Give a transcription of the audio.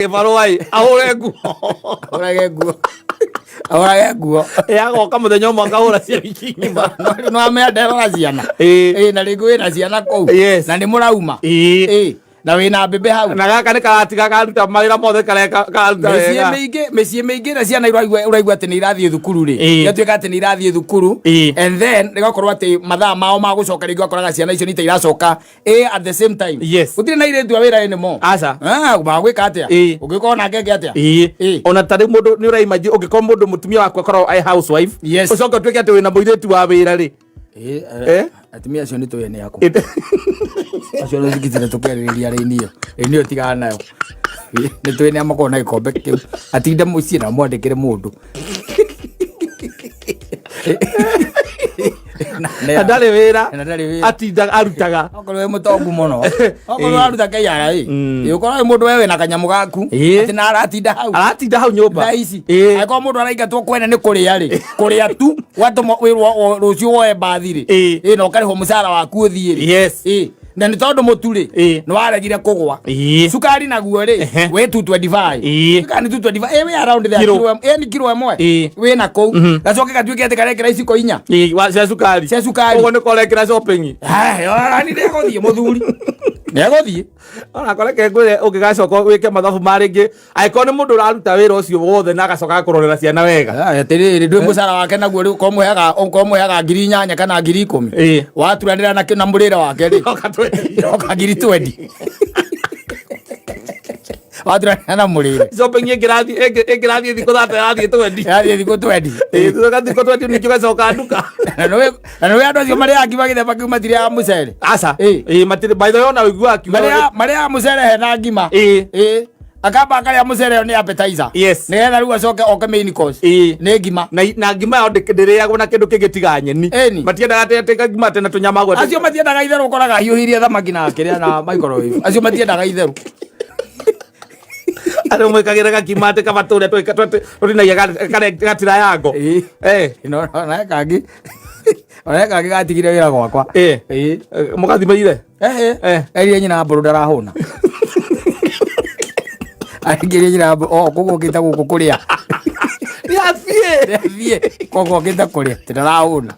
Gĩbarũa ĩ ahũre nguo. Ahũrage nguo, ahũrage nguo. Ĩ agoka mũthenya ũmwe akahũra cia wiki ng'ima. No amea nderora ciana. Ĩ na rĩngĩ wĩna ciana kũu. Na nĩ mũrauma. Ĩ na wĩna mbembe hau. Na gaka nĩ karatiga karuta mawĩra mothe kareka karuta Mĩciĩ wega. mĩingĩ, mĩciĩ mĩingĩ ĩrĩa ciana ũraigua atĩ nĩ irathiĩ thukuru rĩ, igatuĩka atĩ nĩ irathiĩ thukuru, and then rĩgakorwo atĩ mathaa mao ma gũcoka rĩngĩ ũgakoraga ciana icio nĩ ta iracoka at the same time. Gũtirĩ na airĩtu a wĩra anymore. Aca. Ah, magwĩka atĩa? Ũngĩkorwo nake eke atĩa? Ona ta rĩu mũndũ nĩ ũraimagine ũngĩkorwo mũndũ mũtumia waku akorwo e housewife, ũcoke ũtuĩke atĩ wĩna mũirĩtu wa wĩra rĩ. Eh? Atumia acio nĩ tũĩ nĩ akũ. Acio nĩ thikitire tũkĩarĩrĩria raini ĩyo. Raini ĩyo tigana nayo. Nĩ tũĩ nĩ amakorwo na gĩkombe kĩu. Atinde mũciĩ na mwandĩkĩre mũndũ. Na ndarĩ wĩra. Na ndarĩ wĩra. Atindaga arutaga. Okorwo wĩ mũtongu mũno. Okorwo ũraruta KRA. Ĩ ũkorwo wĩ mũndũ we wĩna kanyamũ gaku. Atĩ na aratinda hau. Aratinda hau nyũmba. Thaa ici. Angĩkorwo mũndũ araingatwo kwene nĩ kũrĩa rĩ. Kũrĩa tu watũma wĩrwo rũciũ woe mbathi rĩ. Ĩ na ũkarĩhwo mũcara waku ũthiĩ rĩ. Ĩ na nĩ tondũ mũtu rĩ nĩ waregire kũgwa. Cukari naguo rĩ wĩ 225. Cukari nĩ 225. Ĩ wĩ around there. Kiro. Kiro ĩ nĩ kiro ĩmwe. Wĩ na kũu. Gacoke gatuĩke atĩ karekĩra iciko inya. Cia cukari. Cia cukari. Ũguo nĩ korekĩra shopping. Nĩ egũthiĩ mũthuri. Nĩ egũthiĩ. Ona koreke ngwĩre ũngĩgacoka wĩke mathabu ma rĩngĩ angĩkorwo nĩ mũndũ ũraruta wĩra ũcio wothe na agacoka agakũrorera ciana wega. Atĩrĩrĩ, ndũĩ mũcara wake naguo rĩu korwo mũheaga 8,000 kana 10,000. Waturanĩra na mũrĩre wake rĩ. Oka 20,000. Waturanĩra na mũrĩre. Shopping ĩngĩrathiĩ thikũ thate ĩrathiĩ 20. Ĩrathiĩ thikũ 20. Ĩĩ, thikũ 20 ningĩ ũgacoka nduka. Na nĩũĩ andũ acio marĩaga ngima gĩthemba kĩu matirĩaga mũcere. Aca. Ĩĩ, matirĩ, by the way ona ũiguaga akiuga Marĩaga mũcere hena ngima. Ĩĩ. Akamba akarĩa mũcere ĩyo nĩ appetizer. Nĩgetha rĩu acoke oke main course. Nĩ ngima. Na ngima yao ndĩrĩagwo na kĩndũ kĩngĩ tiga nyeni. Matiendaga atĩ atĩ ngima atĩ na tũnyama gwatĩ. Acio matiendaga itherũ, ũkoraga ahiũhirie thamaki na akĩrĩa na microwave. Acio matiendaga itherũ. Andũ mwĩkagĩra gakima atĩ kaba tũrĩa tũtinagia gatirayango. No, no, na kangĩ. Ona kangĩ gatigire wĩra gwakwa. Mũgathimeire? Erire nyina mbũrũ ndarahũna. Aingĩrie nyina mbũrũ, oh, koguo ũkĩte gũkũ kũrĩa. Nĩathiĩ. Nĩathiĩ. Koguo ũkĩte kũrĩa, atĩ ndarahũna.